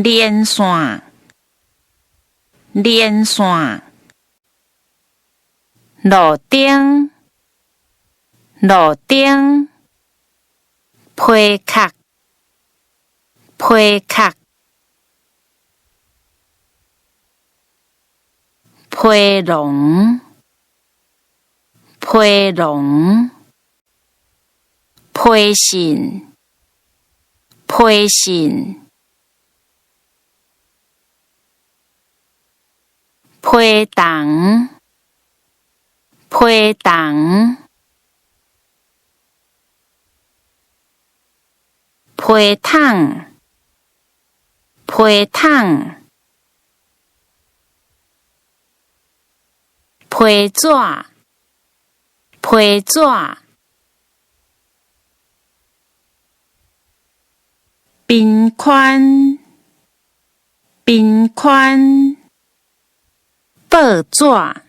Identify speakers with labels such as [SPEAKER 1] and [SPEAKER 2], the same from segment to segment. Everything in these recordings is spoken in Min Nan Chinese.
[SPEAKER 1] 連線，連線，
[SPEAKER 2] 路燈，路燈，皮殼，皮殼，皮囊，皮囊，批信，批信，批重，批重，批桶，批桶，批紙，批紙，
[SPEAKER 1] 頻寬，頻寬，
[SPEAKER 2] 報紙，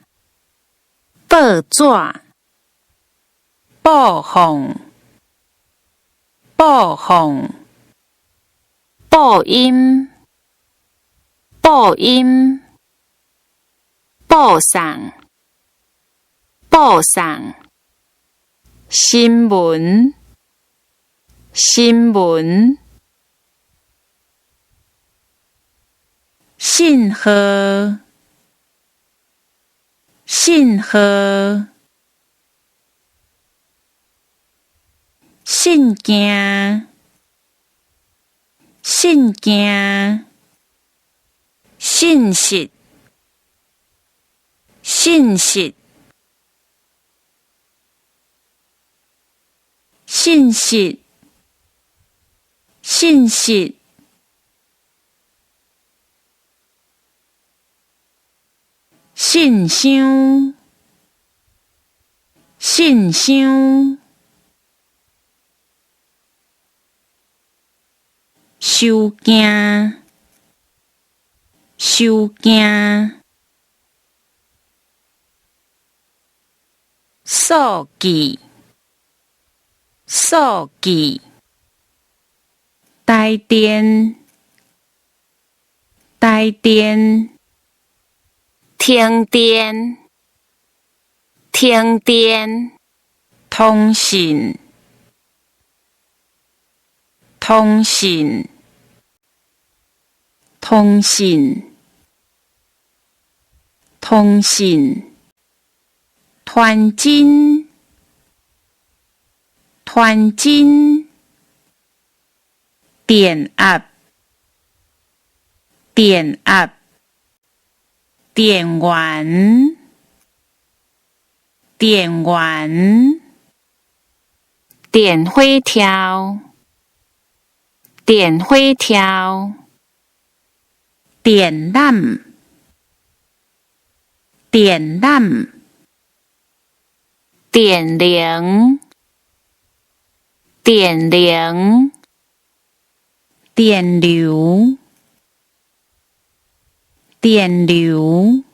[SPEAKER 2] 報紙，
[SPEAKER 1] 播放，播放，
[SPEAKER 2] 播音，播音，播送，播送，
[SPEAKER 1] 新聞，新聞，信號，信號，信件，信件，信實，信實，信實，信實，信箱，信箱，收驚，收驚，數據，數據，台電，台電，
[SPEAKER 2] 停電，停電，
[SPEAKER 1] 通信，通信，通信，通信，傳真，傳真，電壓，電壓，電源，電源，
[SPEAKER 2] 電火柱，電火柱，
[SPEAKER 1] 電纜，電纜，
[SPEAKER 2] 電能，電能，
[SPEAKER 1] 電流，電流。